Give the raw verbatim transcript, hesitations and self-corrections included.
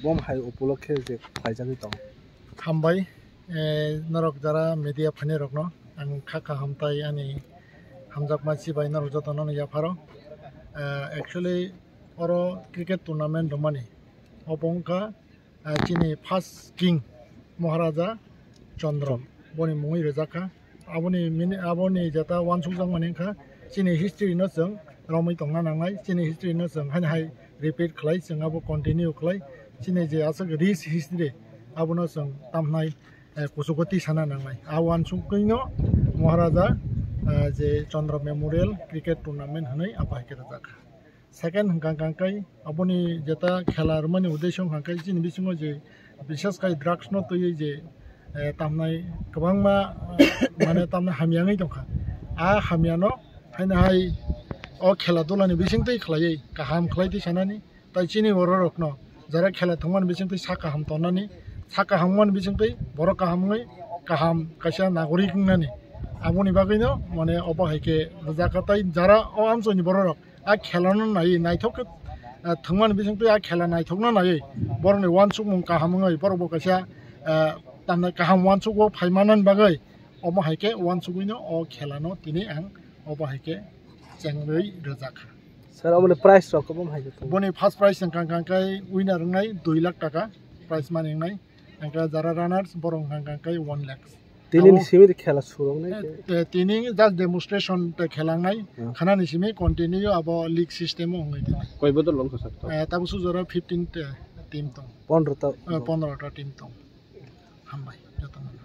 Bom hai upolokhe je khlaijagwi tongo. Hambai, eh, norok jara media phainai rokno ang kha kaham tai ani hamjakma chibai norok jotono no yapharo. Eh, actually oro cricket tournament rwmani obo wngkha, eh, chini first king Maharaja Chandra boni mungwi rwjakha. Aboni mini, aboni jeta uansukjakmani wngkha chini history no chwng romwi tongna nangnai, chini history no chwng haino hai repeat khlai, chwng abo continue khlai, chini je aswk rich history abono chwng tamhnai, eh, kuchugo tisana nangnai. A uansukgwino Maharaja, eh, je Chandra Memorial Cricket Tournament hwnwi abo hai khe rwjakha. Second hwnkha hwnkha khe aboni jeta khela rwmani uddesho hwnkha khe chini bisingo je bishes khai drugs no twiwi je, eh, tamnai kwbangma, eh, mane tamnai hamya wngwi tongkha. A hamyano haino hai o khela dulani bisingtwi khlaiwi kaham khlai twi sanani tai chini bororokno jara khela thwngmani bisingtwi sa kaham tonnani, sa kaham wngmani bisingtwi borok kaham wngwi kaham kaisa nagorik wngnani. Aboni bagwino mane obo hai khe rwjakha tai jara o amchoi ni bororok a khela no naiwi naithok khe, ah, thwngmani bisingtwi a khela naithokno naiwi borokni uansukmung kaham wngwi borok bo kaisa, ah, tamni kaham uansuk o phai manani bagwi omo hai khe uansugwino o khela no tini ang obo hai khe chengwi rwjakha. Sir, omoni price rok kwbang hai khe tongo? Boni first prize wngkha hwnkha khe winner wngnai dui lakh taka prize money wngnai, hwnkha jara runners borok wngkha hwnkha khe one lakh. Tini ni simi de khela surung nai khe? Eh, tini just demonstration te khelangnai, hmm, khanani simi continue abo league system o wngwi tini. Koi bodol wngkha sir? Eh, tabuk sujaro fifteen te team tong. Pondro ta? Eh, pondro ta team tong. Hambai jotono.